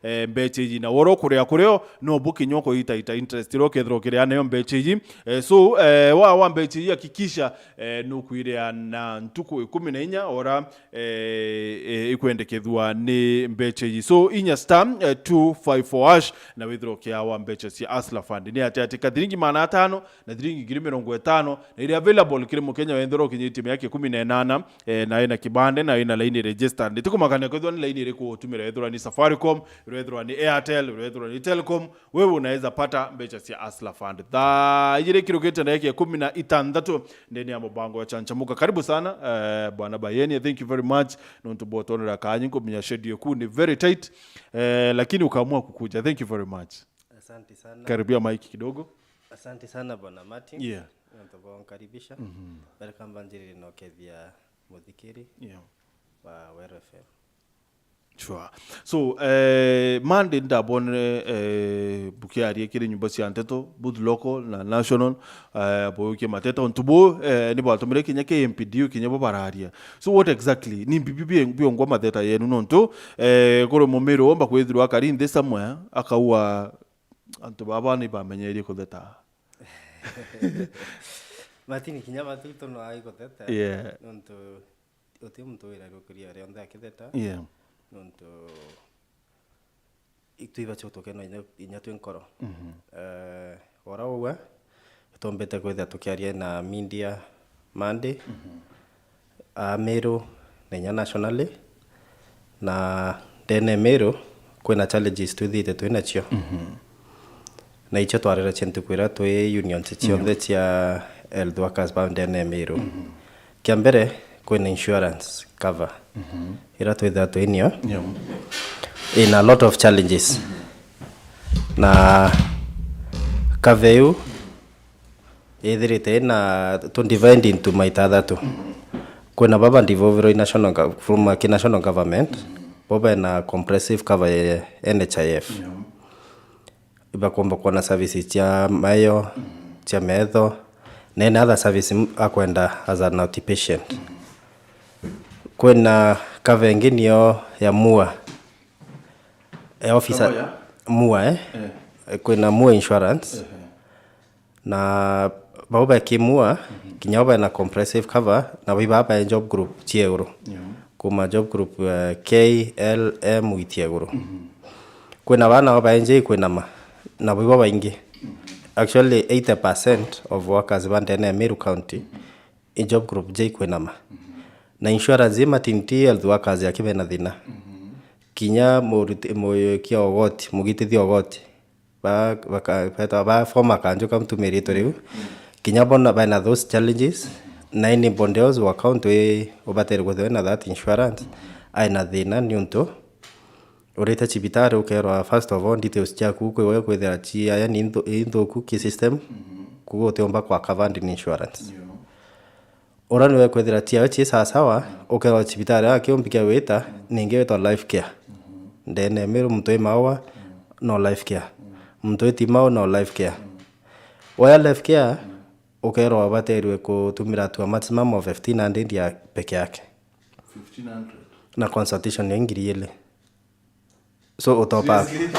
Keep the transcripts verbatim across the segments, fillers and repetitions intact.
eh, mbecha iji, na woro kuria kurio no bukinya kuitaita interest iria ukethirwa ukiria nayo mbecha iji. Eh, so, eh, wa, wa mbecha iji, hakikisha, eh, nukwiria na ntuku ikumi na inya ora, eh, eh, ikwendekethua ni mbecha iji. So, inya star, eh, two five four hash, na withirwa ukiawa mbecha cia Hustler Fund. Ni ati ati kathiringi magana atano na thiringi ngiri mirongo itano, na iri available kiri Mukenya wenthe uria ukinyitie miaka ikumi na inana, eh, na ina kibande, na ina laini registered. Itikumakania kwithirwa ni laini iriku utumira, wethirwa ni Safaricom, wethirwa ni Airtel, wethirwa ni Telcom, wewe unaweza pata mbecha cia Hustler Fund. Thaa ijiri ikirukite ndagika ikumi na itantatu ndeni ya mubango wa Chanchamuka. Karibu sana, eh, Bwana Bayeni. Thank you very much. Nontu bwa utonera kanyi, nkumenya schedule yaku ni very tight, eh, lakini ukaamua kukuja. Thank you very much. Asante sana. Karibia mic kidogo. Asante sana, Bwana Martin. Yeah. Nontu bwa unkaribisha. Mhm. Mbere kamba njirire na ukethia muthikiri Yeah. wa Weru F M. Sure. So, eh, Monday ndabonere, eh, bukiaria kiri nyumba cia nteto, both local na national, eh, buukie mateta. Untu buu, eh, ni bwatumire kinya K M P D U kinya bo bararia. So what exactly? Ni mbibi bi-, biongwa mateta yenu nontu, eh, kuri mumiru omba kwithirwa akari nthi somewhere, akaua antu baba ni bamenyerie kutheta. Martin, kinya matutu no aigutheta. Yeah. Nontu uti muntu wira rukiria rionthe akitheta. Yeah. Nontu itwibacio tukena inya, inya twi nkoro. Mhm. Eh, ora uwe, tumbite kwithira tukiaria na media Monday, Mhm. a Meru, na inya nationally, na ndene Meru, kwina challenges twithite twinacio. Mhm. Na icio twarira cia ntuku iria twi unions cionthe Yeah. cia health workers ba ndene Meru. Mhm. Kia mbere, kwina insurance cover. Mhm. Iria twithira twinio Yeah. in a lot of challenges. Mhm. Na cover iu ithirite na, to divide into maita athatu. Mhm. Kwina baba devolverwa national gov-, from a ki national government, Mhm. bo bena comprehensive cover ya N H I F. Yeah. Ibakomba kuona services cia mayo, Mm. cia metho, na any other service m-, akwenda as an outpatient. Mm. Kwina cover ingi niyo ya MUA. E officer Cover ya? MUA, eh? Eh. Kwina MUA Insurance. Ehe. Na bau ba ki MUA, Mhm. kinya bau bena comprehensive cover, na bau baba ba job group cia iguru. Yeah. Kuma job group, eh, K, L, M itia iguru. Mhm. Kwina bana ba N J kwina ma, na bau babaingi. Mhm. Actually, eighty percent of workers ba ndene ya Meru County, i job group J kwina ma. Mhm. Na insurance i Martin ti health workers aki bena thina. Mhm. Kinya muruti-, muikia ogoti, mugitithia ogoti, ba, baka-, betwa ba former kanju kamtumiriitwe riu. Mm. Kinya bona bena those challenges, na anybody else wa county wi ubatere kwithirwa na that insurance, aina thina niuntu urite cibitari ukerwa, first of all, details ciaku kwi we kwithira ci aya ni nthu-, i nthuku ki system, Mm-hmm. kuga utiumba kwa covered ni insurance. Yeah. Ura niwe kwithira ciawe ci sawasawa, Mm. ukerwa cibitari ya kiumbi kia wita, Mm. ningi witwa Life Care. Mm-hmm. Ndene Meru muntu wi maua, Mm. no Life Care. Mm. Muntu wi timau, no Life Care. Mm. Waya Life Care, Mm. ukerwa ubaterwe kutumira tu a maximum of fifteen hundred ya peke yake. Fifteen hundred? Na consultation ya ngiri ili. So, utopa. Seriously?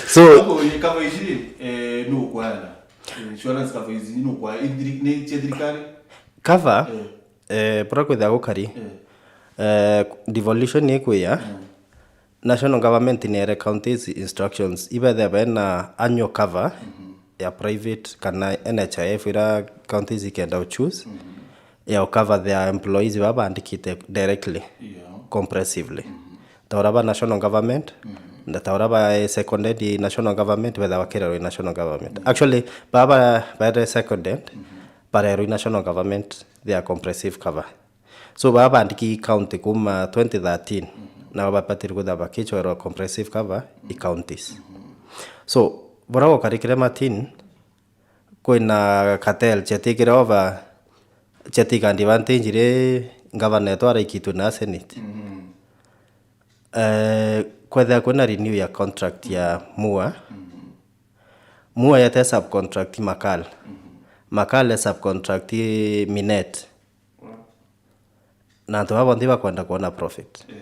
So, Hapo ni cover ici, eh, ni ukwana. Insurance cover ici ni ukwa-, ni thiri-, ni cia thirikari? Cover, Eh. eh, bura kwithira gukari. Eh. Eh, devolution ni kwia. Mm. National government ni ere counties instructions. Ibethe bena annual cover. Mhm. ya private kana N H I F ira counties ikenda u choose, Mhm. ya u cover their employees baba bandikite directly, Yeah. comprehensively. Mhm. Ta ura ba national government, Mhm. na ta ura ba seconded national government, betha bakirerwa i national government. Mhm. Actually, baba baere seconded, Mhm. barerwa i national government, their comprehensive cover. So, baba bandiki county kuma twenty thirteen, Mhm. na babatiri kwithira bakichwerwa comprehensive cover i counties. Mhm. So, bura gukarikire Martin, kwina cartel ciatikire over, ciatika advantage ri ngavana yetu araikitwe na Senate. Mhm. Eh, kwethira kwina renew ya contract ya MUA. Mhm. MUA yete subcontract Makal. Mhm. Makal e subcontract Minet. Na antu baba bonthe bakwenda kwona profit. Eh.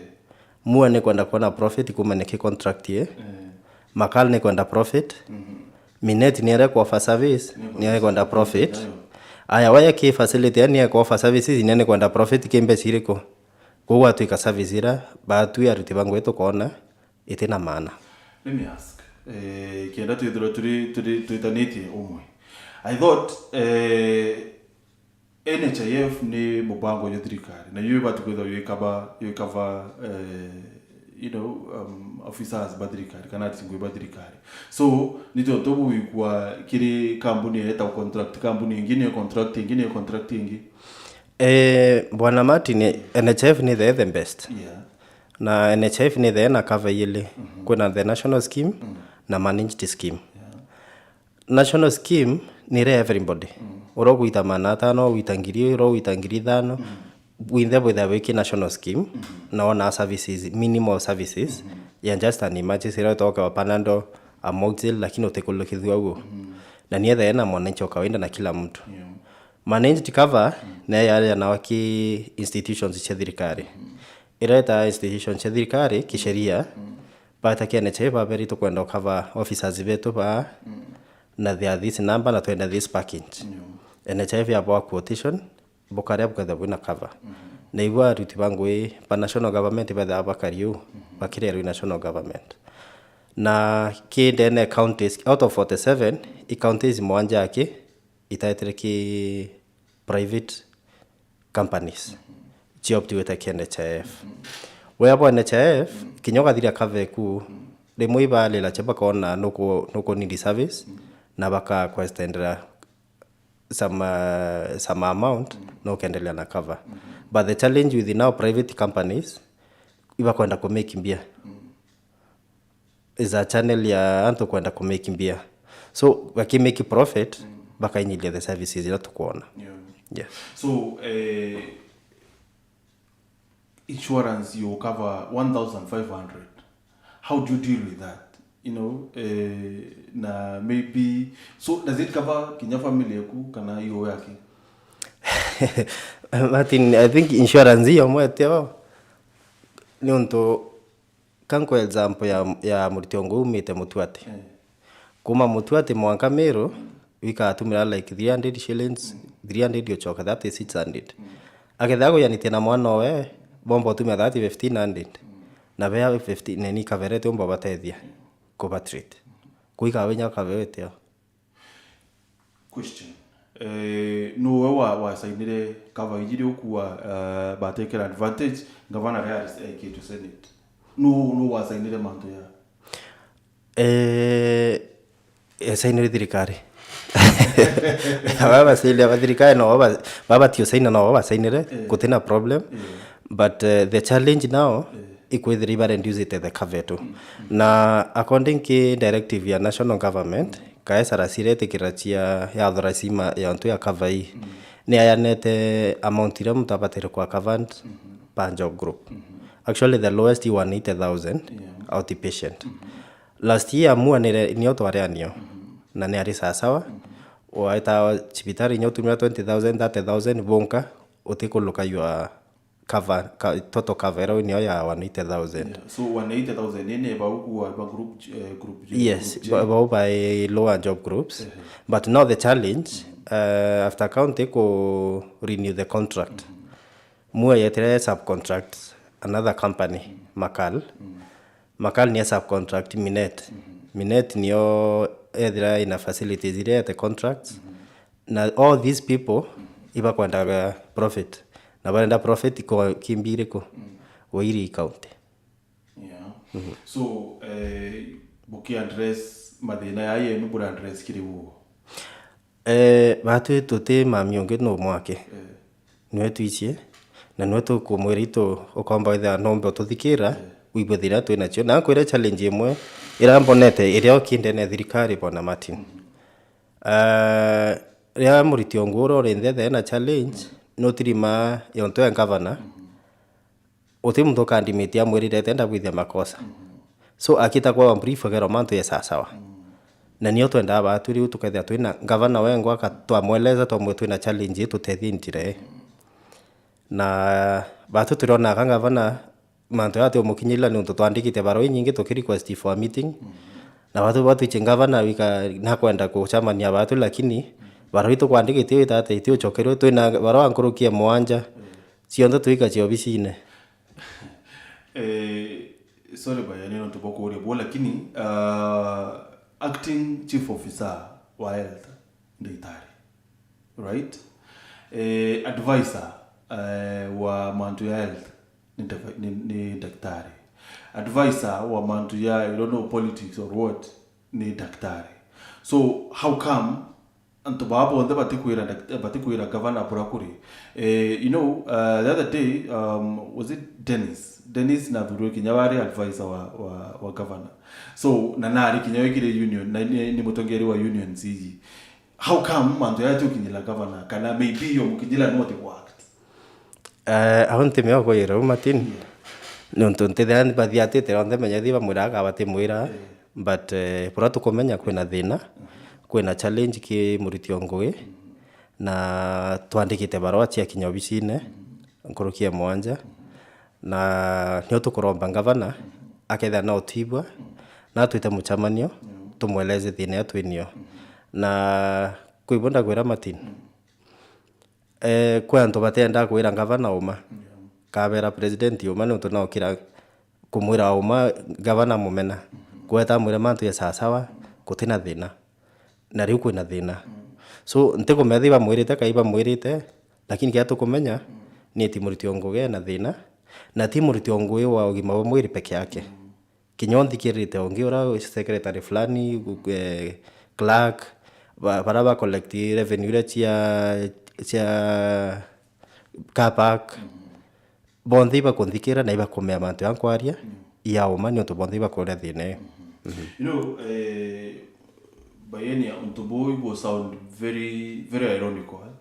Mua ni kwenda kuona profit kumania ki contract ye. Eh. Makal ni kwenda profit. Mhm. Minet ni ere ku offer service, ni ere kwenda profit. Ayo. Aya, waya ki facility, yani ere ku offer services, ni ni kwenda profit ki mbeca iriku? Koguo gwatwika service ira batwi aruti ba ngugi tukoona iti na maana. Let me ask, eh, kenda twithirwe turi, turi, twitanitie umwe. I thought, eh, N H I F ni mubango jwa thirikari, na yo ibati kwithirwa yuikava, yuikava, eh, you know, um, officers ba thirikari, kana ariti ngugi ba thirikari. So, ni tontu bwikwa kiri kambuni yeta contract, kambuni ingi ni contract ingi, ni contract ingi. Eh, Bwana Martin, N H I F ni the, the best. Yeah. Na N H I F ni the na cover ili. Mhm. Kwina the national scheme, mm, na managed scheme. Yeah. National scheme ni ire everybody. Mm. Uria ugwita magana atano, ugwita ngiri, uria ugwita ngiri ithano, mm, bwinthe bwithagwa bwi ki national scheme, mm, na wona services, minimal services, mm, ya just an emergency, iria itokewa Panadol, Amoxil, lakini utikulukithua uguo. Mm. Na ni ethae na mwananchi wa kawaida na kila mtu. Yeah. Managed cover, mm, nayo yaria nawa ki institutions cia thirikari. Mm. Ireta institutions cia thirikari kisheria, mm, bata ki N H I F baberi tukwenda ukava officers betu ba, mm, na they are this number na twenda this package. Yeah. N H I F yabawa quotation, bukaria bukethirwa bwina cover. Mm. Na igua aruti ba ngugi ba national government bethirwa bakari uu, mm, bakirerwa i national government. Na ki ndene counties, out of forty-seven, i counties mwanja aki itaetire ki private companies, mm, cia opti gwita ki N H I F. Mm. Wea bwa N H I F, mm, kinya ukathiria cover eku, mm, rimwe ibalila cha bakona nuku, nuku need service, mm, na baka kuextendera some, uh, some amount, mm, na ukendelea na cover. Mm. But the challenge with now private companies, ibakwenda ku make mbia. Mm. Is a channel ya antu kwenda ku make mbia. So, baki make profit, mm, bakainyiria the services iria tukwona. Yeah. Yeah. So, eh, insurance you cover one thousand five hundred. How do you deal with that? You know, eh, na maybe, so does it cover kinya family yaku kana iyo yake? Martin, I think insurance iyo mweteo ni untu, ka nkwe example ya, ya muriti ongo umite Mutuati. Eh. Kuma Mutuati mwanka Meru, wikatumira like three hundred shillings, mm, three hundred ucoka, that is six hundred. Mm. Akethira guyanitie na mwana owe, bomba utumia that fifteen hundred. Mm. Na bea fifteen, neni kaverete umba batethia, mm, kuba treat. Kuika winya kavewete o. Question. Eh, nuwe wa, wasainire cover iji ri ukua, eh, batekera advantage, gavana ria aikitwe Senate? Nu, nu wasainire mantu ya? Eh, yasainire thirikari. Baba basainire ba thirikari no baba, baba tio saina no basainire, eh, gutina problem. Eh. But, eh, the challenge now, eh, ikwithira iba reducite the cover tu. Mm, mm. Na according ki directive ya national government, mm, ka S R C iretikira cia ya authorize ma ya ontu ya cover ii, mm, ni ayanete amount iria muntu abatire kwa covered, mm-hmm, per job group. Mm-hmm. Actually, the lowest i one eighty thousand, yeah, outpatient. Mm-hmm. Last year mua nire, nio twarianio, mm-hmm, na ni ari sawasawa. Mm-hmm. Waita cibitari nyo tumira twenty thousand, thirty thousand bonka, utikuluka your cover, ka-, total cover ira wina yo ya one eighty thousand. Yeah, so one eighty thousand ine bau kuwa ba group J, eh, group J, yes, group J. Ba-, bau by lower job groups. Ehe. But now the challenge, mm, uh, after county ku renew the contract, mm, mua yetire subcontract another company, mm, Makal. Mm. Makal ni subcontract Minet. Mm. Minet niyo ethira ina facilities iria ete contracts. Mm. Na all these people, mm, ibakwendaga profit. Na barenda profit kwa kimbi iriku? Mm. Wairi county. Yeah. Mhm. So, eh, buki address mathina ya yenu, bura address kiri uo? Eh, batwi tuti mami ungi no mwake. Eh. Niwe twicie, na niwe tukumwira itu ukomba withira nombe ututhikira, eh, wibwe thina twi nacio. Na nkwire challenge imwe ira mbonete iria okindene thirikari, Bwana Martin. Mm. Ah, riria muriti ongu uria uri nthethe na challenge, nutirima yontu ya governor, mm, uti muntu ukandimitia amwirire ati ndabwithia makosa. Mm. So, akita kwa brief agero mantu ye sawasawa. Mm. Na nio twendaa batu riu tukethira twina governor wengwa aka-, twamweleza twamwira twina challenge ii tutethie njira ii. Mm. Na batu turona ka governor Mantu jaa ti umukinyirira niuntu twandikite barua inyingi tuki request for a meeting. Na batu batwiche ngavana wika nakwenda kucamania batu, lakini barua ii tukwandikite ita ati iti ucokerwe, twina barua nkuruki ya mwanja, cionthe twika cia obisine. Eh, sorry baya, ni nontu bwa kuuria bwo, lakini, uh, acting chief officer wa health, ndagitari, right? Eh, advisor, eh, wa mantu ya health ni, ndaka- ni, ni daktari. Advisor wa mantu ya, I don't know, politics or what, ni daktari. So how come antu baa bonthe batikwira dak- batikwira gavana bura kuri? Eh, you know, uh, the other day, um, was it Dennis? Dennis nathurwe kinya wari advisor wa, wa, wa gavana. So na nari kinya wikire union, na ni, ni mutongeri wa union C G. How come mantu yaya ti ukinyila gavana? Kana maybe yo mukinyila no ti ku act? Eh, au ntimea kwira u Martin. Niuntu ntithira bathiatite onthe menya thi bamwira akaba timwira. But eh, bura tukumenya kwina thina, kwina challenge ki muriti o ngugi, na twandikite barua cia kinya obisine nkuruki ya mwanja, na nio tukuromba ngavana akethira no twibwa, na twite mucemanio tumweleze thina iyo twinio. Na kwibwa ndakwira Martin, eh, kwi antu batiendaa kwira ngavana uma, kabera president uma, niuntu no kira kumwira uma ngavana mumena, kweta amwire mantu ya sawasawa, gutina thina, na riu kwina thina. So ntikumethi bamwirite kai bamwirite, lakini kiria tukumenya ni ati muriti o ngugi ena thina, na ti muriti o ngugi wa ugima bwa mwiri peke yake. Kinya unthikirite ungi ura secretary fulani, eh, clerk, ba- bara ba collect revenue iria cia cia car park, bonthe ibakunthikira na ibakumea mantu ya nkwaria ya uma, niuntu bonthe ibakuria thina iyo. You know, eh, Bayenia, untu buu ibu sound very, very ironical, eh?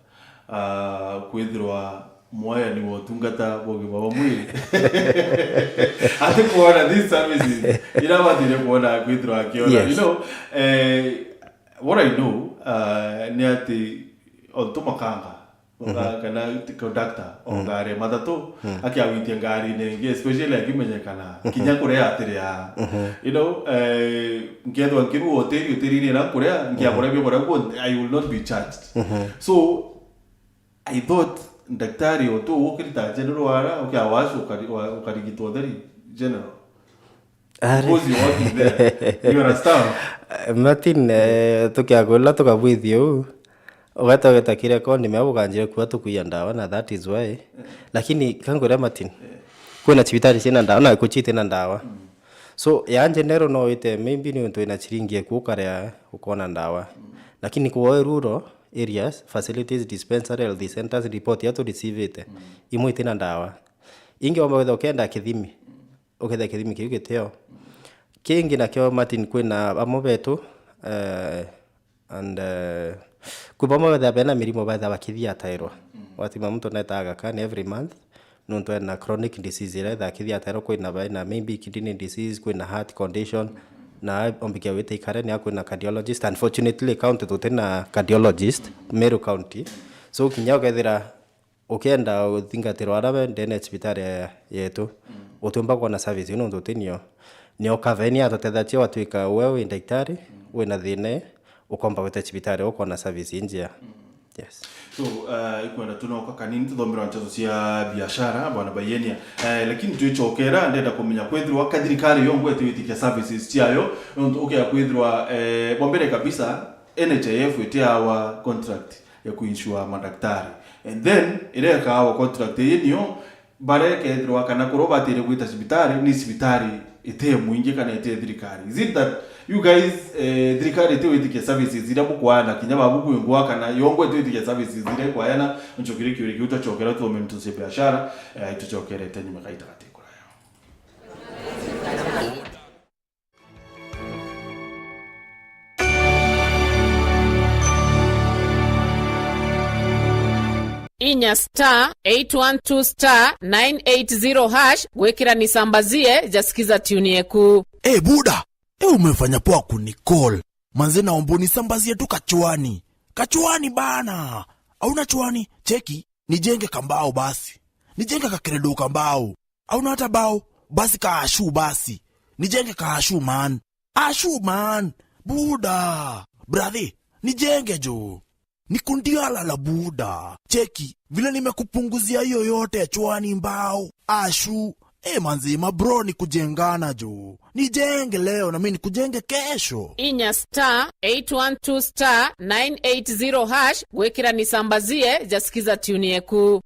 Ah, kwithirwa mwayani wa utungata bwa ugima bwa mwiri ati kuona these services ira batire kuona kwithirwa akiona. Yes. You know, eh, what I know, uh, ni ati ontu makanga, oka- kana conductor o ngari matatu, akiagwitia ngarine ingi, especially akimenyekana kinya kuria atiria. You know, eh, nkethwa nkirua hoteli, hoteli-ini ira nkuria, nkiagura biagura kuo, I will not be charged. So I thought daktari o tu ukirita general ara, ukiawash ukari- wa- ukarigitwa utheri general. Ari- Because you're working there. You understand? Martin, eh, tukiakwirira tukabwithia uu, ugeta ugeta kiria kondi mea bukanjire kuwa tukuia ndawa, na that is why. Lakini kanguria Martin, kwina cibitari cina ndawa na kuchite na ndawa. So ya general no wite maybe ni untu wina chiringi eku ukaria ukona ndawa. Lakini kwa rural areas, facilities, dispensary, health centers, report ya tu receive-ite, imwe itina ndawa. Ingi wamba witha ukenda kithimi, uketha kithimi kiu gitio. Kingi nakio Martin, kwina bamwe betu, eh, and, eh, kwi bamwe betha bena mirimo betha bakithiatairwa. Watima muntu neta Aga Khan every month, nontu ena chronic disease iria etha akithiatairwa, kwina bena maybe kidney disease, kwina heart condition, na ombikia wite ikare ni akwina cardiologist. Unfortunately, county tutina cardiologist, Meru County. So kinya ukethira ukienda uthingatirwa ara we ndene ya cibitari ya- yetu, utiumba kwona service iu nontu utinio. Nio kaveni atutethagia watwika we wi ndagitari, wina thina, ukomba gwita cibitari ukona service injia. Yes. So, uh, ikwenda tunoka kanini tuthomerwa nteto cia biashara, bwana Bayenia. Eh, lakini twicokera, ndenda kumenya kwithirwa ka thirikari yongwe itiwitikia services ciayo, nontu ukia kwithirwa, eh, bwa mbere kabisa, N H I F itiawa contract ya kuinsure madaktari. And then, iria ikawa contract ii nio, baria ikethirwa kana kuria ubatire gwita cibitari, ni cibitari ite mwingi kana ite thirikari. Is it that you guys, eh, thirikari itiwitikia services iria bukwaana kinya babu kwingwa, kana yongwa itiwitikia services iria ikwayana? Ncokire kiuria kiu, twacokera tuthome nteto cia biashara, eh, tucokerete nyuma gaita gati kuraya. Inya star eight one two star nine eight zero hash gwikira nisambazie jasikiza tune yeku. Eh, buda, eh, umefanya poa kunicall. Manze, naomba unisambazie tu kachwani. Kachwani bana. Hauna chwani? Cheki, nijenge kambao basi. Nijenge kakeredo kambao. Hauna hata bao? Basi ka Ashu basi. Nijenge ka Ashu, man. Ashu, man. Buda. Brother, nijenge jo. Ni kundiala la Buda. Cheki, vile nimekupunguzia hiyo yote ya chwani mbao. Ashu. Eh, manzi, ma bro ni kujengana jo. Nijenge leo na mimi nikujenge kesho. Inya star eight one two star nine eight zero hash, gwikira nisambazie, jasikiza tune yeku.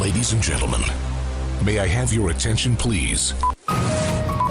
Ladies and gentlemen, may I have your attention, please?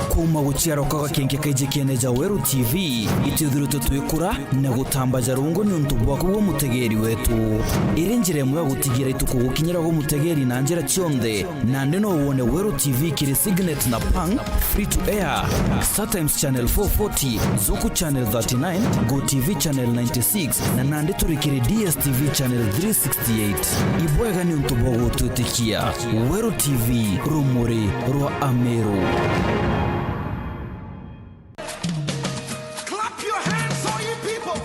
Kuuma guciarwa kwa gakenke kaiji kiene ja Weru T V, itwithiritwe twikura na gutambaja rungu niuntu bwaku gwe mutegeeri wetu. Iri njira imwe ya gutigira ituku gukinyira gwe mutegeeri na njira cionthe. Nandi no wone Weru T V kiri Signet na Pang, free to air, Star Times Channel four forty, Zuku Channel thirty-nine, Go T V Channel ninety-six, na nandi turi kiri D S T V Channel three sixty-eight. Ibwega niuntu bwa gutwitikia. Weru T V, rumuri rwa Ameru. Clap your hands, all you people.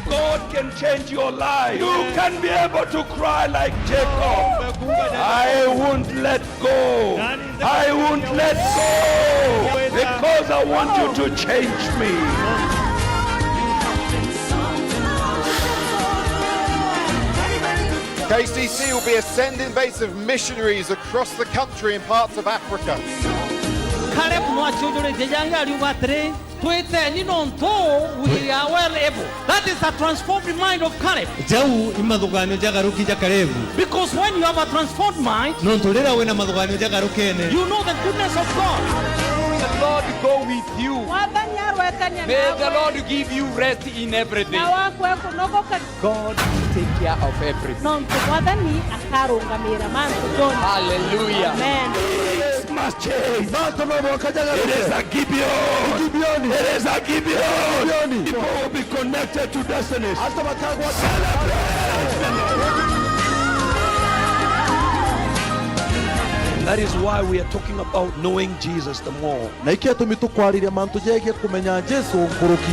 God can change your life. You can be able to cry like Jacob. I won't let go. I won't let go because I want you to change me. K C C will be a sending base of missionaries across the country in parts of Africa. Caleb no aciujuritie jangi ariuga atiri, "Twiteni nontu we are well able." That is a transformed mind of Caleb. Jau i mathuganio jagaruki ja Kalebu. Because when you have a transformed mind, nontu riria wina mathuganio jagarukene, you know the goodness of God. The Lord go with you. Mwathani arwekania nawe. May the Lord give you rest in everything. Na wakwe kunogoka. God will take care of everything. Nontu Mwathani akarungamira mantu jonthe. Hallelujah. Amen. It must change. Mantu no mwanka jagaruke. It is a Gibeon. Gibeoni. It is a Gibeon. Gibeoni. People will be connected to destinies. Antu bakagwata. That is why we are talking about knowing Jesus the more. Na iki atumi tukwariria mantu jegie kumenya Jesu nkuruki.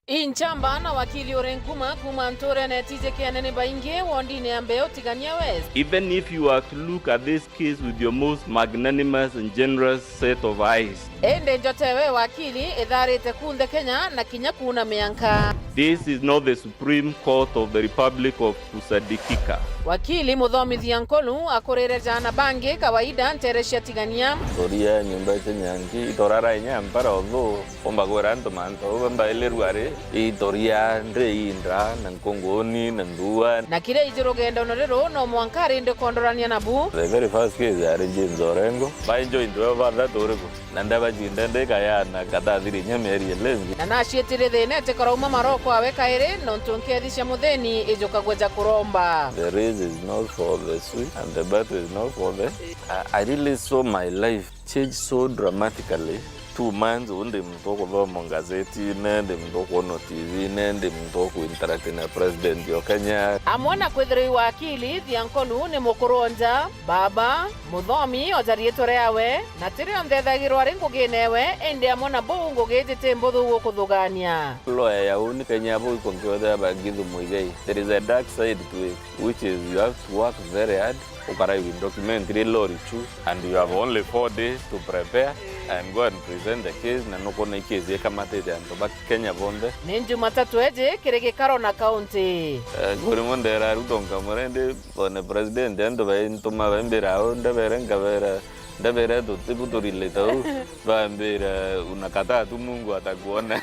Inchamba na wakili uri nkuma kuma nturene tijikene ni baingi wondine ya Mbeu Tigania West. Even if you are to look at this case with your most magnanimous and generous set of eyes. Indi njotewe wakili itharite kunthe Kenya na kinya kuuna mianka. This is not the Supreme Court of the Republic of Kusadikika. Wakili Muthomithia Nkolu akurire jaana bangi kawaida ntere cia Tigania. Thoria nyumba cia nyangi, itorara inya mpara uthu, umba kwira antu mantu, umba ilirua ri, itoria ndri inda, na nkunguni, na ndua. Na kiria iji rugendono riru no mwanka arindi kondorania nabu. The very first case yari James Orengo. By joint we bathatu uriku? Na ndabajwi ndende ikayana katathiri inya mieri ili ingi. Na nacietire thina itikarauma maroko awe kairi, nontu nkethi cia muthini ijukagua ja kuromba. The race is not for the swift and the battle is not for the. I, I really saw my life change so dramatically. Two months, uu ndi muntu ukuthoma ngazetine, ndi muntu ukwonwa T V-ne, ndi muntu ukuinteract na president o Kenya. Amwe na kwithirwa i wakili, Thiankolu ni mukuru o nja, baba, muthomi o ja riitwa riawe, na ti rionthe ethagirwa ari ngugine ewe, indi amwe na buu ngugi iji ti mbuthu gukuthugania. Lawyer ya uni Kenya buu ikonkiwethera ba Githu Muigai. There is a dark side to it, which is you have to work very hard. Ukarai with documentary lori chu, and you have only four days to prepare and go and present the case, na nukwona i case ikamatite antu ba Kenya bonthe. Ni Jumatatu eji kiri gikaro na kaunti. Eh, kuri mo ndera Ruto nkamwira indi one president antu baintuma baimbira au ndabere nkabera ndabere tutibu turilite au bambira unakataa tu Mungu atakuona.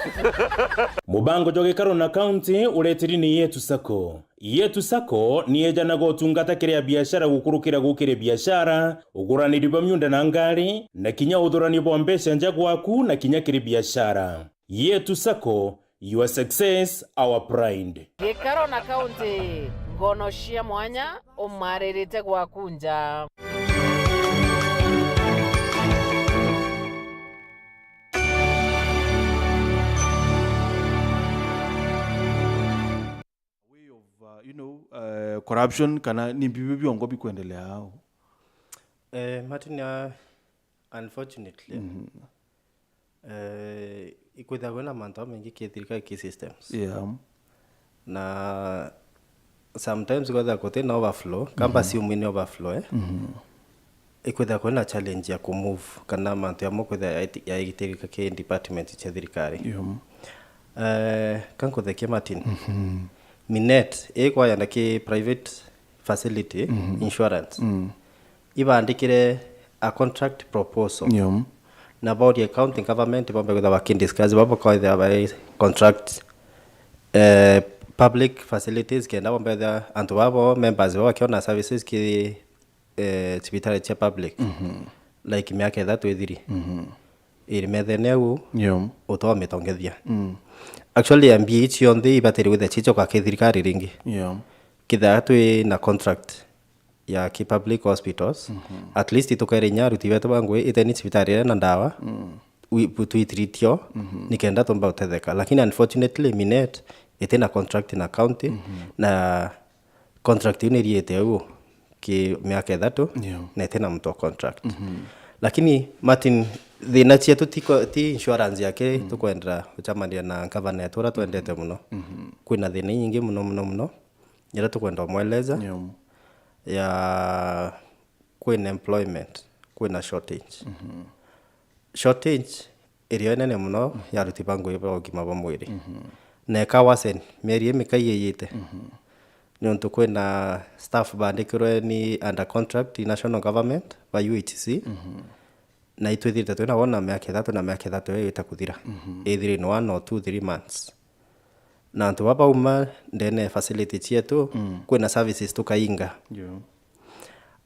Mubango jwa gikaro na kaunti uretiri ni Yetu Sacco. Yetu Sacco ni ejanaga utungata kiri abiashara gukurukira gukiri biashara, uguraniri bwa miunda na ngari, na kinya uthurani bwa mbeca nja gwaku na kinya kiri biashara. Yetu Sacco, your success, our pride. Gikaro na kaunti, ngono cia mwanya, umwaririte gwaku nja. Way of, uh, you know, uh, corruption, kana ni bibi biongo bikwendelea au? Eh, Martin, uh, unfortunately, eh, ikwithagwa na mantu jamaingi ki thirikari ki systems. Yeah. Na sometimes kwethagwa kuti na overflow, kamba ciumwi ni overflow, eh? Ikwithagwa kwina challenge ya kumove kana mantu jamwe kwithagwa yaiti- yaitirika ki department cia thirikari. Yeah. Eh, kankuthekia Martin. Minet ikwayana ki private facility insurance. Ibandikire a contract proposal. Yeah. Na baurie county government bombe kwithagwa bakidiscuss, babo kwithagwa bai contract, eh, public facilities, kenda bombe kwithagwa antu babo, members babo bakiona services ki, eh, cibitari cia public. Like miaka ithatu ithiri. Iri methene au, Yeah. utomitongethia. Actually, ya mbia ici cionthe ibatiri kwithagwa cicoka ki thirikari ringi. Yeah. Kithagwa twi na contract ya ki public hospitals, at least tukaira inya aruti betu ba ngui iteni cibitari iria na ndawa, wi- bu- twitritio, nikenda tumba utetheka. Lakini unfortunately, Minet iti na contract na county, na contract iu niriite au ki miaka ithatu, Yeah. na iti na mtu wa contract. Lakini Martin, thina cietu ti ko- ti insurance yake tukwendera gucamania na ngavana yetu uria twendete muno. Kwina thina inyingi muno muno muno. Iria tukwenda umweleza, Yeah. ya kwina employment, kwina shortage. Shortage irio inene muno ya aruti ba ngui ba ugima bwa mwiri. Na ika worsen mieri ii mikai iyite. Niuntu kwina staff bandikirwe ni under contract i national government ba U H C. Na itwithirite twina wona miaka ithatu na miaka ithatu iyo ita kuthira. Ithiri in one or two, three months. Na antu baba bauma ndene ya facility cietu, kwina services tukainga. Yeah.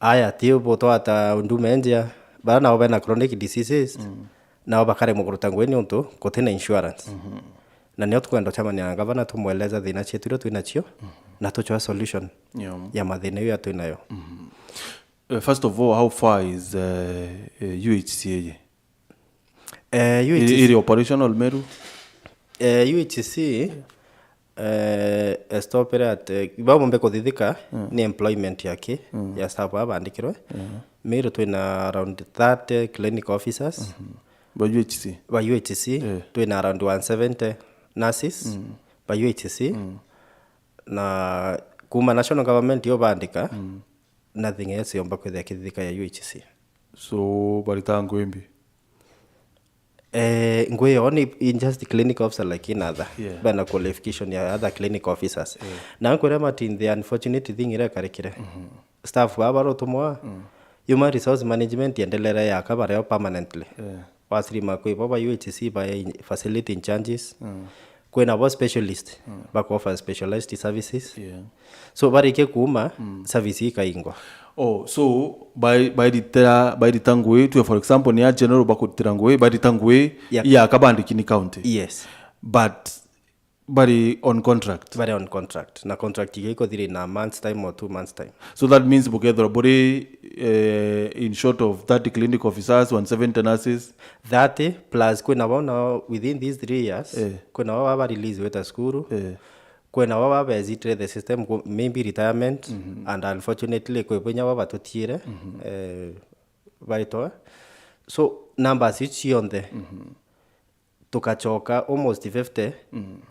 Aya, ti butwata huduma enjea, bara nabo bena chronic diseases, nabo bakaremwa kuruta ngui niuntu gutina insurance. Na nio tukwenda ucemania na ngavana tumweleza thina cietu iria twinacio, na tucoa solution Yeah. ya mathina iu twinayo. Uh, first of all, how far is uh, uh, U H C A? Eh, Iri, U H C, iri operational Meru? eh, U H C, eh, estopere ati bamombe kuthithika ni employment yake ya staff abandikirwe. Meru twina around thirty clinic officers. Ba U H C? Ba U H C, Eh. Twina around one seventy nurses ba U H C. Na kuma national government yo bandika, nothing else yomba kwithia kithithika ya U H C. So barita ngui mbi? Eh, ngui yo ni in just clinic officer like in other. Yeah. Bana qualification ya other clinic officers. Na nkwira Martin, the unfortunate thing iria ikarikire. Staff baba barotumwa, human resource management yendelere yaka bareo permanently. Yeah. Wasirima kwi bo ba U H C ba in- facility in charges. Kwina bo specialist, bako offer specialized services. Yeah. So barikia kuuma, service ikaingwa. Oh, so by by the tera by the tangui to, for example, ni a general bakutira ngui, by the tangui Yeah. Ya kabandiki ni county. Yes. But bari on contract. Bari on contract. Na contract iga ikothira in a month's time or two months time. So that means bukethirwa buri uh, in short of thirty clinic officers, one seventy nurses. Thirty plus kwina bo na within these three years, Eh. Kwina bo baba release weta cukuru. Eh. Kwina bo baba exitre the system, ku- maybe retirement, and unfortunately kwi bwinya bo batutiire, eh, baitwa. So numbers ici cionthe tukacoka almost fifty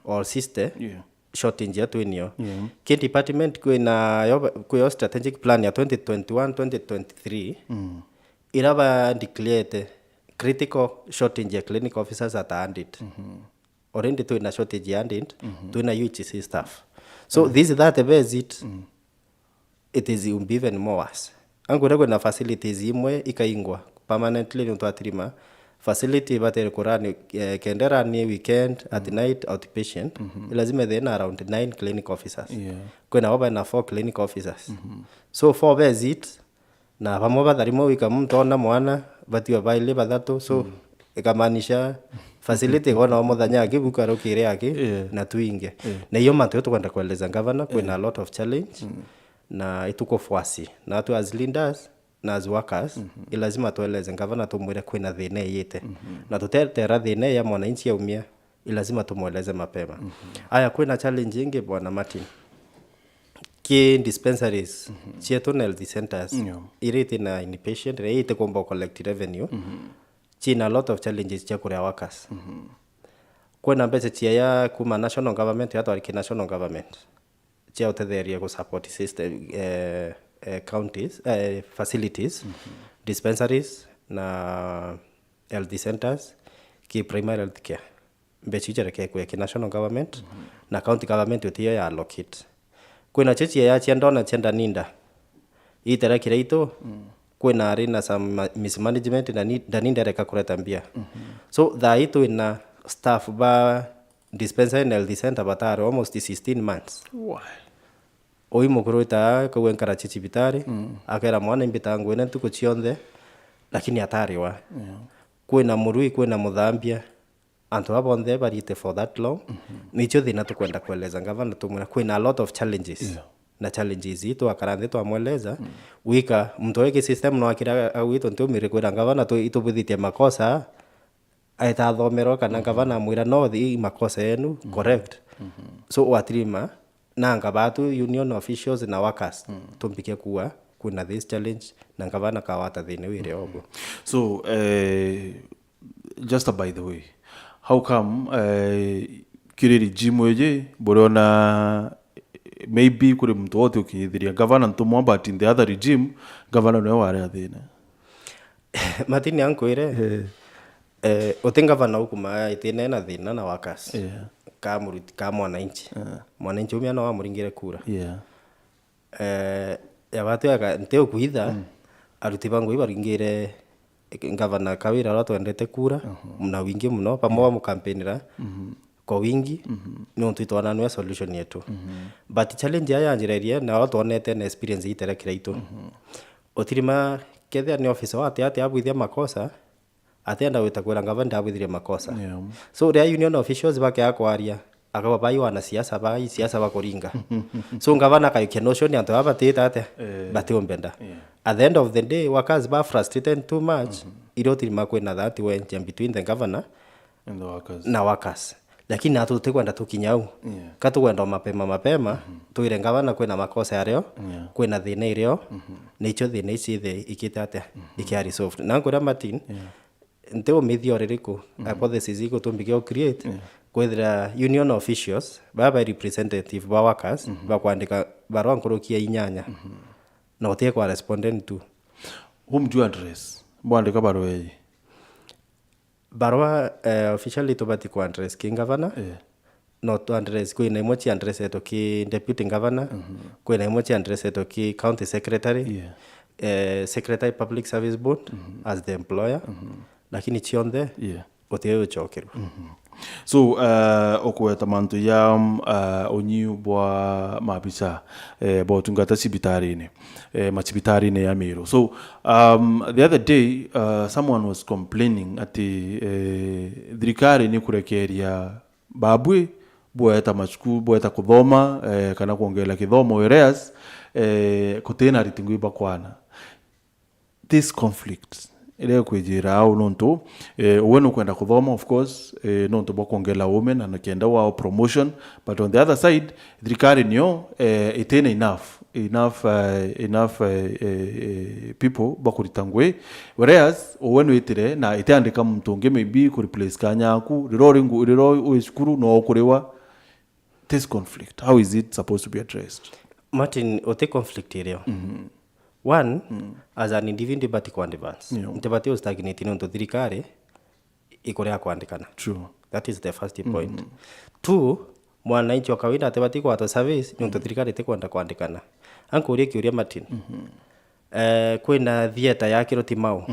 or sixty Yeah. shortage ya twinio. Yeah. Ki department kwina yo, kwi yo strategic plan ya twenty twenty-one twenty twenty-three, ira ba declared critical shortage ya clinic officers at a hundred. Already twina shortage ya hundred, twina U H C staff. So this that base it, it is will be even more worse. Angwira kwina facilities imwe ikaingwa permanently niuntu atirima facility ibatere kurani, eh, kenda rani weekend, at night, outpatient. Lazima ithire na around nine clinic officers. Yeah. Kwina bo bena four clinic officers. So four base it, na bamwe batharimwe wika muntu ona mwana, batiwa baili bathatu, so ikamaanisha facility igona o muthenya akibuka rukiri aki, Yeah. Na twinge. Na iyo mantu yo tukwenda kueleza ngavana, kwina a lot of challenge, na itukufuasi na tu as leaders na as workers, ilazima tueleze ngavana, tumwire kwina thina iyite, na tutetera thina ya mwananchi yaumia, ilazima tumweleze mapema. Aya, kwina challenge ingi, bwana Martin. ki dispensaries cietu na health centers, iria iti na inpatient, iria iti kumba collect revenue, ciina a lot of challenges cia kuria workers. Kwina mbeca ciaya kuma national government, yatwari ki national government, cia utetheria ku support system, eh, eh, counties, eh, facilities, dispensaries na health centers, ki primary health care. Mbeca iu ciarekee kuya ki national government, na county government utiyo ya allocate. Kwina cio ciaya cia ndona cia Daninda, itera kiria itu, kwina ari na some ma-, mismanagement, na ni-, Daninda ereka kureta mbia. So, thaa ii twina staff ba dispensary na health center batari almost sixteen months. Why? Ui mukuru wita akauga nkara chi cibitari, akera mwana imbita ngwine ntuku cionthe, lakini atariwa. Kwina murui, kwina muthambia, antu aba bonthe bariite for that long. Nicio thina tukwenda kueleza ngavana, tumwira kwina a lot of challenges. Na challenges ii twakara nthi twamweleza, wika muntu wi ki system no akira agwitwo ntiumire kwira ngavana tu-, itubuthitie makosa, aeta athomerwa kana ngavana amwira no, i makosa yenu, correct. So watirima na ngavana tu union officials na workers, tumbikie kuwa kwina this challenge, na ngavana kawata thina wire obo. So, eh, just by the way, how come, eh, kiri regime iji buriona, maybe kuri muntu wote ukithiria gavana ntumwa, but in the other regime, gavana niwe wari a thina? Martin, ankwire, eh, uti ngavana ukuma itine na thina na workers. Yeah. Ka muruti, ka mwananchi. Yeah. Mwananchi umia no amuringire kura. Yeah. Eh, ya batu aka, nti ukwitha, aruti ba ngui baringire ngavana Kawira aria twendete kura na wingi muno, bamwe bamukampeinira kwa wingi, niuntu itwona niwe solution yetu. But challenge ya yanjirerie, nao twonete na experience itera kiraitu. Utirima kethia ni officer wa ati ati abwithia makosa, atienda gwita kwira ngavana ndabwithirie makosa. Yeah. So, riria union officials bakea kwaria, akauga, "Bai wanasiasa, bai siasa bakuringa." So, ngavana akaikia notion antu aba batite atia, eh, batiumbenda. Yeah. At the end of the day, workers ba frustrated too much, irio tirima kwina that wedge between the governor and the workers. Na workers. Lakini natu tutikwenda tukinya au. Yeah. Ka tukwenda o mapema mapema, twire ngavana kwina makosa yario, yeah, kwina thina irio, nicio thina ici ithe ikite atia, ikia resolved. Na nkuria Martin, yeah, nti umithio ririku, hypothesis ikutumbikia u create, yeah, kwithira union officials, baba representative ba workers, bakwandika barua nkuruki ya inyanya, na utie kwa respondent tu. Whom do you address? Mwandika barua ii? Barua, eh, officially tubati ku address ki ngavana. Eh. No tu address, kwina imwe ci addressetwe ki deputy governor, kwina imwe ci addressetwe ki county secretary, yeah, eh, secretary public service board as the employer, lakini cionthe, yeah, uti ucokerwa. So, uh, ukweta mantu ya, um, uh, unyiu bwa mabicha, eh, bwa utungata cibitarine, eh, macibitarine ya Meru. So, um, the other day, uh, someone was complaining ati, eh, thirikari ni kurekeria babui bweta macuku, bweta kuthoma, eh, kana kwongerera kithomo, whereas, eh, kutina ariti ngui bakwana. This conflict iria ikwijira au nontu, eh, uwe nukwenda kuthoma, of course, eh, nontu bwa kwongerera uume na nikenda wao promotion, but on the other side, thirikari nio, eh, itina enough, enough, eh, enough, eh, eh, eh, people bakurita ngui, whereas uwe nwitire na itiandika muntu ungi maybe ku replace kanya aku, riria uri ngu-, riria wi cukuru no ukuriwa. This conflict, how is it supposed to be addressed? Martin, uti conflict irio. One, as an individual, bati ku advance. Yeah. Ntibati u stagnate nontu thirikari ikuria kwandikana. True. That is the first point. Two, mwananchi wa kawaida atibati kwata service nontu thirikari itikwenda kwandikana. Ankurie kiuria Martin. Eh, kwina theatre ya Kiroti Mau.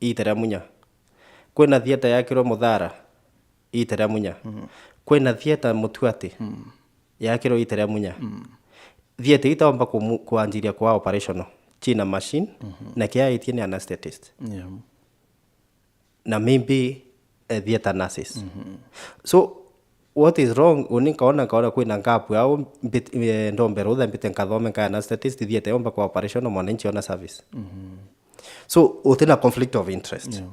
Iita ria Munya. Kwina theatre yakirwe Muthara, iita ria Munya. Kwina theatre Mutuati, yakirwe iita ria Munya. Theatre itaomba kumu-, kwanjiria kwa operational. China machine, na kiaitie ni anesthetist. Yeah. Na maybe, eh, theatre nurses. So, what is wrong? Uni nkaona, nkaona kwina gap au, mbit-, eh, ndombe rutha mbite nkathome nka anesthetist, theatre yomba kwa operational, mwananchi ona service. So, utina conflict of interest. Yeah.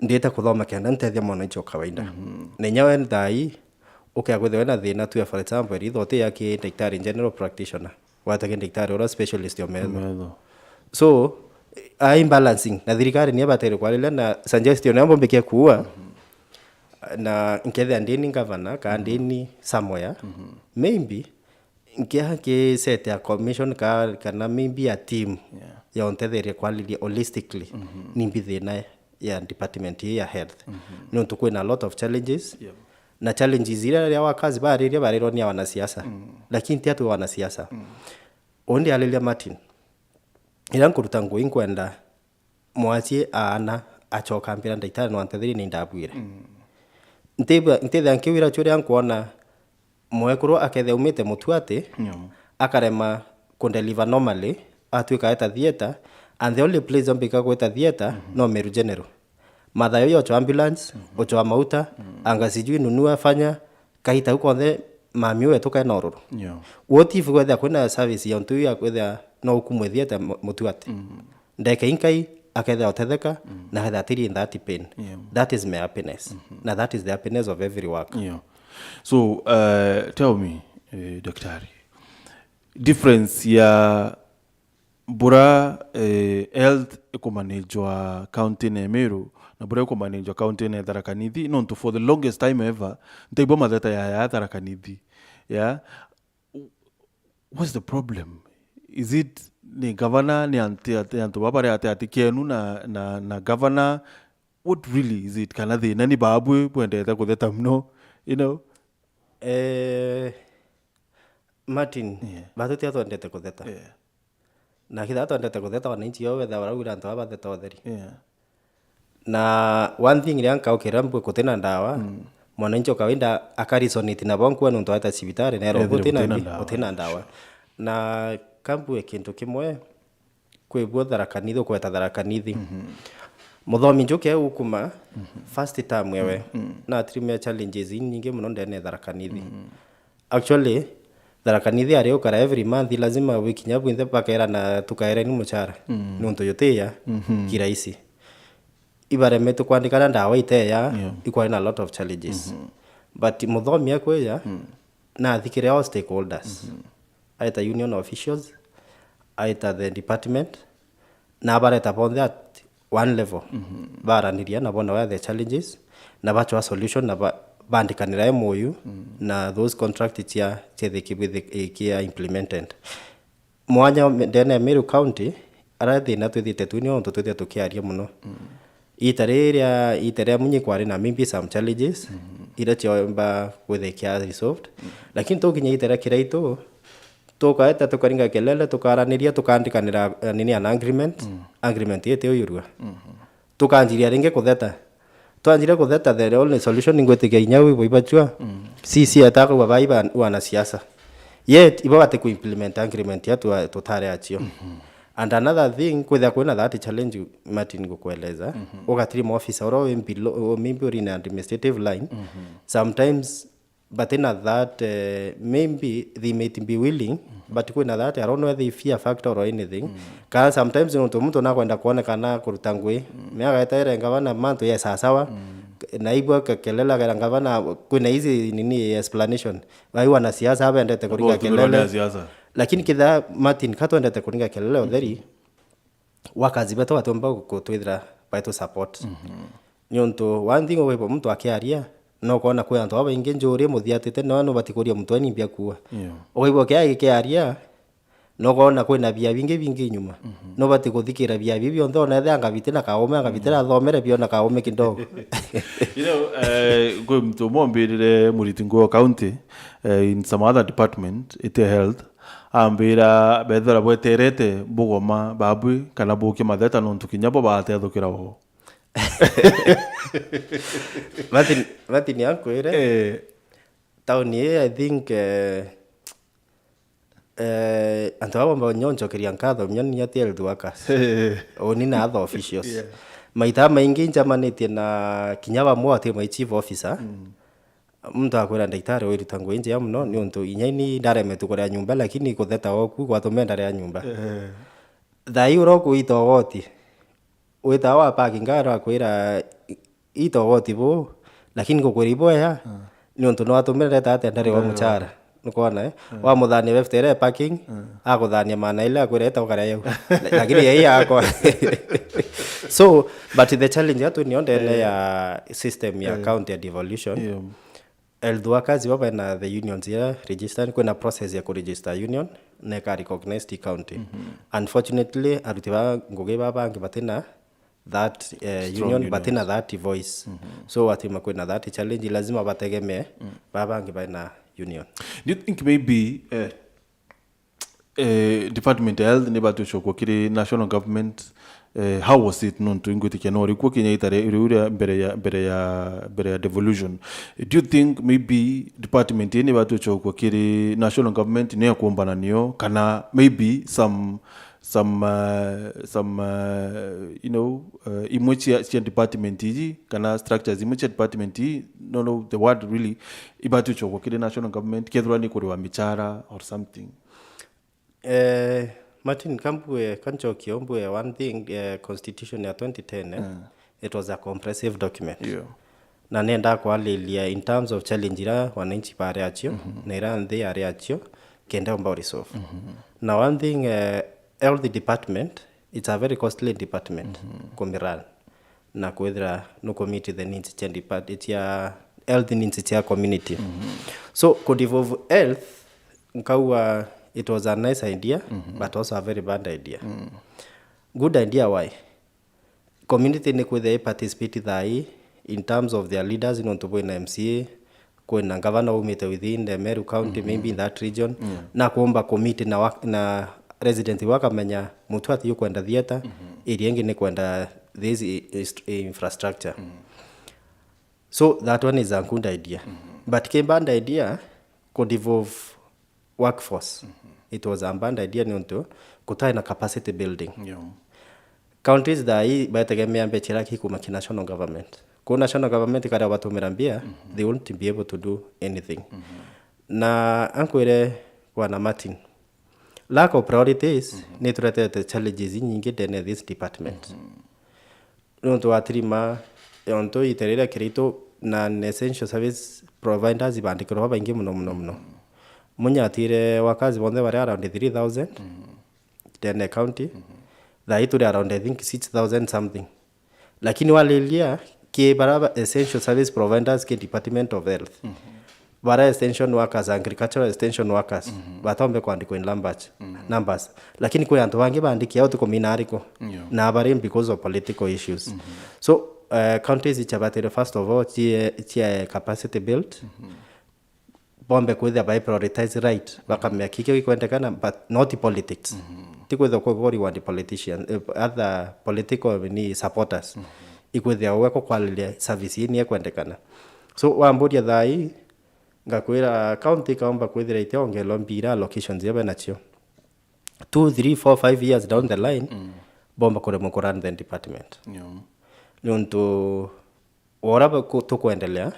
Ndite kuthoma kenda ntethia mwananchi wa kawaida. Na inya we thaa ii, Ukea kwithirwa na thina, tue for example, ritho uti ya ki ndagitari general practitioner, wate ki ndagitari uria specialist o metho. Metho. So, ai balancing, na thirikari ni ibataire kwariria na suggestion ya mbombikia kuua, na nkethia ndini governor, ka ndini somewhere, maybe, nkia ki set ya commission ka, kana maybe a team Yeah. ya untetheria kwariria holistically ni mbi thina ya department ii ya health. Niuntu kwina a lot of challenges. Yeah. Na challenges iria ria wakazi bariria barirwa ni a wanasiasa. Lakini ti atu wanasiasa. Undi ariria Martin. Ira nkuruta ngui nkwenda mwacie aana acoka ambira ndagitari no antetherie ni ndabwire. Ntibwa-, ntithia nkiwira churia nkwona mwekuru akethia aumite mutuati, Yeah. akarema kundeliver normally, atwika eta theatre, and the only place ombika gwita theatre no Meru General. Mathayo yo ochoa ambulance, ochoa mauta, anga sijui nunua fanya, kaita u konthe mami wetu kae na ururu. Yeah. What if kwethia kwina service ya untu ya kwethia no ukumwe theatre mu-, mutuati? Ndeke inkai akethia otetheka, na akethia atiri in that pain. Yeah. That is my happiness. Na that is the happiness of every work. Yeah. So, uh, tell me, eh, daktari, difference ya bura, eh, health ikumanagwa county-ini ya Meru na bura ikumanagwa county-ini ya Tharaka Nithi, nontu for the longest time ever, ntaigua matheta ya, ya Tharaka Nithi. Yeah. What's the problem? Is it ni governor, ni anti, ati antu baba bari ati, ati kenu na, na, na governor? What really is it? Kana thina ni babwi bwendete kutheta muno, you know? Eh, Martin, Yeah. batu tia twendete kutheta. Yeah. Na kitha twendete kutheta wananchi yo wetha baraugira antu baba batheta utheri. Yeah. Na one thing ria nkaukira mbwe kutina ndawa, mwananchi o kawaida akaresonate nabo nkua nontu aeta cibitari nero Ethire gutina gutina mbi-, ndawa. gutina ndawa. Na kambue kintu kimwe, kwi buo Tharaka Nithi, ukweta Tharaka Nithi. Muthomi njuke ukuma first term ewe, na atrimia challenges inyingi muno ndene ya Tharaka Nithi. Actually, Tharaka Nithi ari ukara every month, lazima wikinya bwinthe bakaerana tukaereni muchara. Nontu yutiya kirahisi. Ibaremetwe kwandikana ndawa iteya, Yeah. ikwari na a lot of challenges. But muthomi akwija, na athikire all stakeholders. Aita union officials, aita the department, na abareta bonthe at one level. Baraniria na bona where the challenges, na bachwa solution, na ba-, bandikanira M O U, na those contract cia, cia the ki-, ki-, kia implemented. Mwanya me-, ndene ya Meru County, ara thina twithite tu nio ntu twithite tukiaria muno. Ita riria, ita ria munyi kwari na maybe some challenges, ira ciomba kwithia kia resolved. Lakini tukinya ita ria kiraitu, tukaeta tukaringa kelele, tukaraniria, tukandikanira, eh, nini, an agreement, agreement iti uyurua. Tukanjiria ringi kutheta. Twanjire kutheta, the only solution ngwitikia inya wi bwa ibachua. C C eta akauga bai ba wanasiasa. Yet, ibo bati ku implement agreement ya twa-, tutare achio. And another thing, kwithia kwina that challenge, Martin, ngukueleza. Ugatiri ma officer oro wi below, maybe uri in administrative line. Sometimes batina that, eh, maybe they might be willing, but kwina that, I don't know whether they fear factor or anything. Kana sometimes nontu muntu nakwenda kuonekana kuruta ngui, me agaetere ngavana mantu ye sasawa, na igua ke-, kelele agera ngavana, kwina hizi nini explanation. Bai wanasiasa abendete kuringa Abo tumirwa ni kelele. asiasa. Lakini kitha Martin, ka twendete kuringa kelele utheri, wakazi betu batiumba gutwithira baitu support. Niuntu one thing, ugaigua muntu akiaria, na ukona kwi antu babaingi njuri muthiatite, no nubati kuria muntu eni mbia kuua. Yeah. Ugaigua kia gikiaria, na ukona kwina bia bingi bingi nyuma. Nubati kuthikira bia biu bionthe, ona ethe anga biti na kaume, anga biti rathomere bio na kaume kidogo. You know, eh, kwi muntu umwe ombirire muriti nguo county, eh, in some other department, ite health, ambira bethira bweterete bugoma babwi kana bukie matheta nontu kinya bo batethukira o. Martin, Martin akwire, Eh, town ii, I think, eh, eh, antu aba bonyonchokeria nkatho, menya ni ati health workers. Eh. Uni na other officials. Yeah. Maita maingi njamanitie na kinya bamwe ati my chief officer. Muntu akwira, "Ndagitari, wiruta ngui njega muno, niuntu inya ini ndaremetwe kuria nyumba, lakini kutheta oku gwatume ndaria nyumba." Eh. Thaa ii uria ukuita ugoti, witawa wa parking ngari akwira, "I-, ita ugoti buu, lakini ngukwira ibwea, Niuntu no atumire reta atia ndari wa muchara. Nukwona, eh? Wamuthania fifty ere parking, aguthania maana ile akwira eta ukaria yau. Lakini yei yakwa. So, but the challenge yatu ni ndene ya system ya county ya devolution. Yeah. Health workers ibo bena the unions iria registered, kwina process ya kuregister union, na ika recognized i county. Unfortunately, aruti ba ngugi ba bangi batina that, eh, union, batina that voice. So, watima kwina that challenge, lazima bategemee ba bangi bena union. Do you think maybe, eh, eh, Department ya Health ni batu chokwa kiri national government? Eh, how was it? Nontu ingwitikia no rikuo kinya itare riu ria mbere ya, mbere ya, mbere ya devolution. Do you think maybe department ii ni batu chokwa kiri national government ni ya kuombana nio, kana maybe some, some, uh, some, uh, you know, uh, imwe cia, cia department iji, kana structures imwe cia department ii, no, no, the word really, ibatu chokwa kiri national government, kethirwa ni kuriwa michara or something? Eh, Martin, kambue, kanchokie mbue one thing, eh, constitution ya twenty ten, eh, it was a compressive document. Yeah. Na nenda kwalilia in terms of challenge ira wananchi bari achio, na ira nthi yari achio, kenda omba resolve. Na one thing, eh, health department, it's a very costly department kumirun na kwithira no commit the needs cia depart-, cia health needs cia community. So, ku devolve health, nkaua it was a nice idea, but also a very bad idea. Good idea why? Community ni kwithira i participate thai in terms of their leaders, nontu bwina M C A, kwina governor umite within the Meru County, maybe in that region, na kuomba committee na, wa-, na resident wakamenya mutu ati yukwenda theatre, area ingi ni kwenda this i-, is-, infrastructure. So that one is a good idea. But ki bad idea ku devolve workforce. It was a bad idea niuntu kutai na capacity building. Yeah. Counties thai bategemea mbecha iria kikuma ki national government. Ku national government karia batumira mbia, they won't be able to do anything. Na ankwire, Bwana Martin, lack of priorities ni turetete challenges nyingi ndene this department. Nontu watirima, yontu ite riria kiritu na essential service providers ibandikirwa babaingi muno, muno, muno. Munyatire wakazi bonthe bari around three thousand ndene county. Thai turi around, I think, six thousand something. Lakini walilia ki bara ba essential service providers ki Department of Health. Bara extension workers, agricultural extension workers, batombe kwandikwa in numbers, numbers. Lakini kwi antu bangi bandiki au tikumina ariko. Yeah. Na bari because of political issues. So, eh, counties ichabatire first of all, cie, cie capacity build. Bombe kwithira bai prioritize right, bakamea kikio gikwendekana, but not politics. Ti kwithira kugoriwa ni politician, eh, other political ni supporters. Ikwithira we kukwariria service ii ni ekwendekana. So, wamburia thai, ngakwira county ikaomba kwithira itiongelo mbira allocations iria benacio. Two, three, four, five years down the line, bomba kuremwa ku run the department. Yeah. Niuntu ora ba-, ku-, tukwendelea,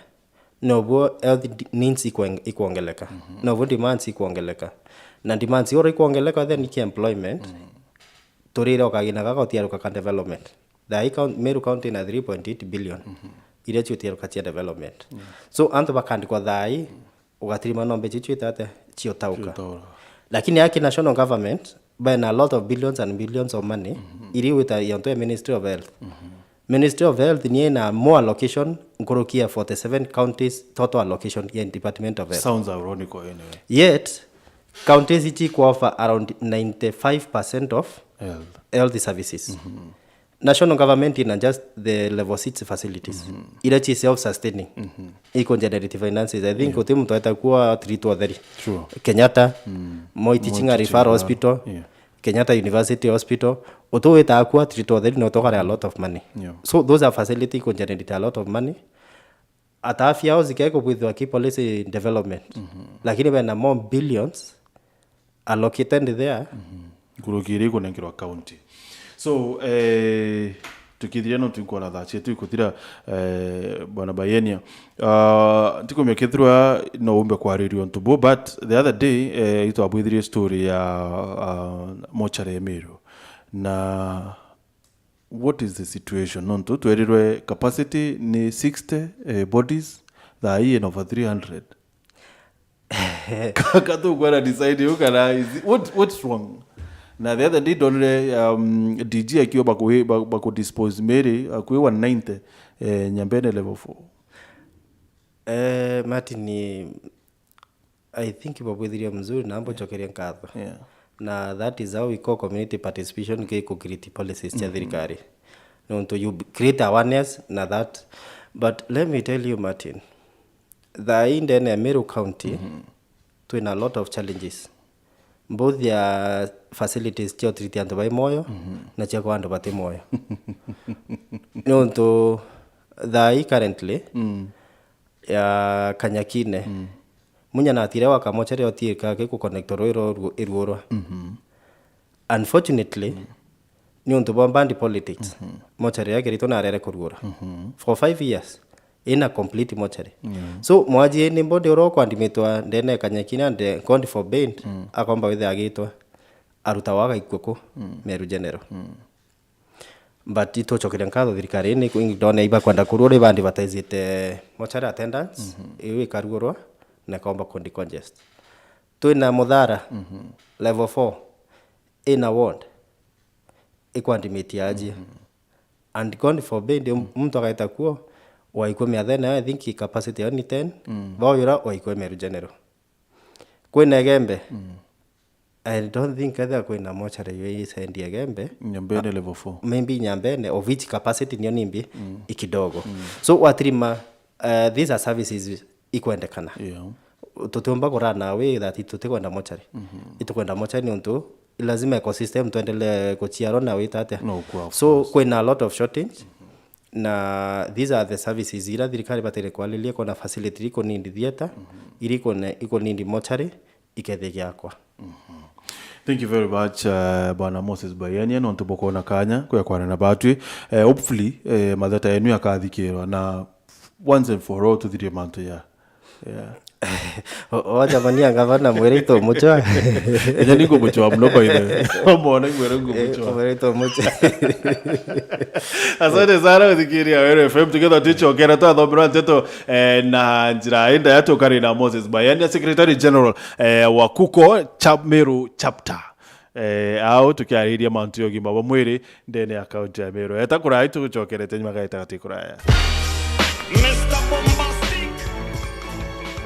nobuo health d-, needs ikwen-, ikwongeleka. Nobuo demands ikwongeleka. Na demands ora ikwongeleka, then iki employment, turire o kagina gaka utiaruka ka development. Thai count-, Meru County ina three point eight billion iria ciutiaruka cia development. So, antu bakandikwa thai, ugatirima nombe icio ciita atia? Ciotauka. Ciotauka. Lakini aki national government, bena a lot of billions and billions of money, iri wita yonto ya Ministry of Health. Ministry of Health ni ina more allocation nkuruki ya forty-seven counties total allocation ya Department of Health. Sounds ironical anyway. Yet, counties ichi ku offer around ninety-five percent of health, health services. National government ina just the level six facilities. Ira chi self-sustaining. Iko generate finances. I think uti muntu aita kuwa three to three. True. Kenyatta, Moi Teaching and Referral Hospital, Kenyatta University Hospital. Utu wita kuwa three to three no tokare a lot of money. Yeah. So those are facility iko generate a lot of money. Ata afya house ke kubwithwa ki policy development. Lakini bena more billions allocated there. Nkuruki iria ikunenkerwa county. So, eh, tukithiria no twinkwona thaa cietu ikuthira, eh, Bwana Bayenia. Ah, ntikumenya kethirwa no umbe kwariria untu bu, but the other day, eh, itwabwithirie story ya, ah, mochari ya Meru. Na what is the situation? Nontu twerirwe capacity ni sixty, eh, bodies, thaa ii ina over three hundred. Kaka tukwana decide u kana is it, what, what's wrong? Na the other day ndonire, um, D G akiwa baku-, baku-, bakudispose Mary, akwi one ninety, eh, Nyambene level four. Eh, Martin, I think babwithirie mzuri na mbucokerie nkatho. Yeah. Na that is how we call community participation, ki ku create policies cia thirikari. Nontu you create awareness na that. But let me tell you, Martin, thaa ii ndene ya Meru County, twina a lot of challenges. Both ya facilities cia utreat antu bai moyo na cia kwa antu bati moyo. Nontu thaa ii currently, ya Kanyakine. Munya natire wa kamochari otiika ki ku connect rui ro iruurwa. Unfortunately, ni untu bwa bad politics, mochari yake ritu narere kuruura. For five years, ina complete mochari. So, mwaji ni body uro kwandimitwa ndene Kanyakine and, eh, God forbid, akomba withe agitwa. Aruta wa gaikua ku, Meru General. But itucokere nkatho thirikari ni ndona ibakwenda kurua ri bandi bataizite mortuary attendance, iu ikaruurwa na ikaomba ku decongest. Twina Muthara, level four, ina ward, ikwandimitia aji. And God forbid, um, muntu agaita kuo, waikua miathene, I think capacity yao ni ten, bauyura waikua Meru General. Kwina Igembe. I don't think ethia kwina mortuary yo isendi Igembe. Nyambene level four. Maybe Nyambene, of which capacity niyo nimbi ikidogo. So, watirima, uh, these are services ikwendekana. Yeah. Tutiumba kurana away that tutikwenda mortuary. Itukwenda mortuary ni untu lazima ecosystem tuendelee kuchiarwa na wita atia. No, kwa, of course. So, kwina a lot of shortage. Na these are the services ira thirikari batire kwariria, kona facility iri kunindi theater, iri kune-, ikunindi mortuary, ikethia giakwa. Thank you very much, uh, Bwana Moses Bayania, nontu bukona kanya kuya kwarana batwi. Eh, hopefully, eh, matheta yenu yakathikirwa na once and for all tuthirie mantu ya, yeah. O-, oja mania ngavana mwirite umuchwa. Enya ni ngumuchwa muno, by the way. Omona ngwira ngumuchwa. Eh, mwirite umuchwa. Asante sana guthikiria Weru F M, tukethwa twicokera twathomerwa nteto, eh, na njira indaya tukari na Moses Bayania, Secretary General, eh, wa KUKO Chap-, Meru Chapter. Eh, au tukiariria mantu ya ugima bwa mwiri ndene ya kaunti ya Meru. Eta kurai tugucokerete nyuma gaita gati kuraya. Mister